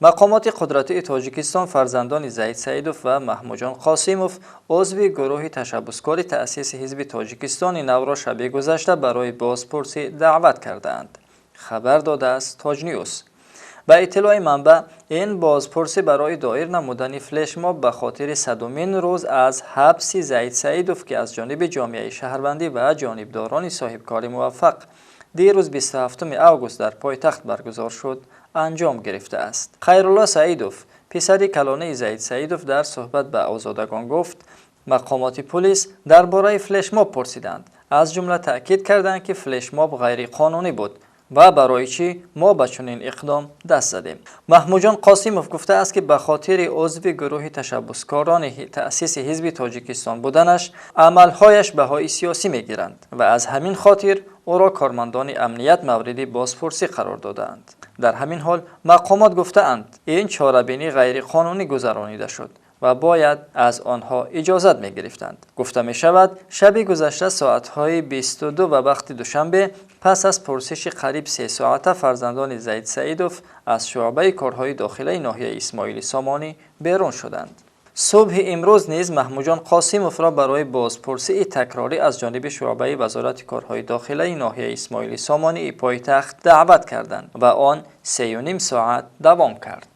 Мақомоти қудратии Тоҷикистон фарзандони Заид Саидов ва Маҳмудҷон Қосимов, узви гурӯҳи ташаббускори таъсиси Ҳизби Тоҷикистони навро шаби гузашта барои бозпурсӣ даъват кардаанд, хабар додааст Тоҷньюз. Ба иттилои манбаъ, ин бозпурсӣ барои доир намудани флешмоб ба хотири 100-умин рӯз аз ҳабси Заид Саидов, ки аз ҷониби ҷомеаи шаҳрвандӣ ва ҷонибдорони соҳибкори муваффақ дирӯз, 27 август, дар пойтахт баргузор шуд, анҷом гирифтааст. Хайрулло Саидов, писари калонаи Заид Саидов, дар суҳбат ба Озодагон гуфт, мақомоти пулис дар бораи флешмоб пурсиданд, аз ҷумла таъкид карданд, ки флешмоб ғайриқонунӣ буд ва барои чӣ мо ба чунин иқдом даст задем. Маҳмудҷон Қосимов гуфтааст, ки ба хотири узви гурӯҳи ташаббускорони таъсиси Ҳизби Тоҷикистон буданаш амалҳояш баҳои сиёсӣ мегиранд ва аз ҳамин хотир ӯро кормандони амният мавриди бозпурсӣ қарор додаанд. Дар ҳамин ҳол мақомот гуфтаанд, ин чорабинӣ ғайриқонунӣ гузаронида шуд ва бояд аз онҳо иҷозат мегирифтанд. Гуфта мешавад, шаби гузашта соатҳои 22 ба вақти Душанбе пас аз пурсиши қариб 3 соата фарзандони Заид Саидов аз шуъбаи корҳои дохилаи ноҳияи Исмоили Сомонӣ берун шуданд. Субҳи имрӯз низ Маҳмудҷон Қосимовро барои бозпурсии такрорӣ аз ҷониби шуъбаи Вазорати корҳои дохилаи ноҳияи Исмоили Сомонии пойтахт даъват карданд ва он 3,5 соат давом кард.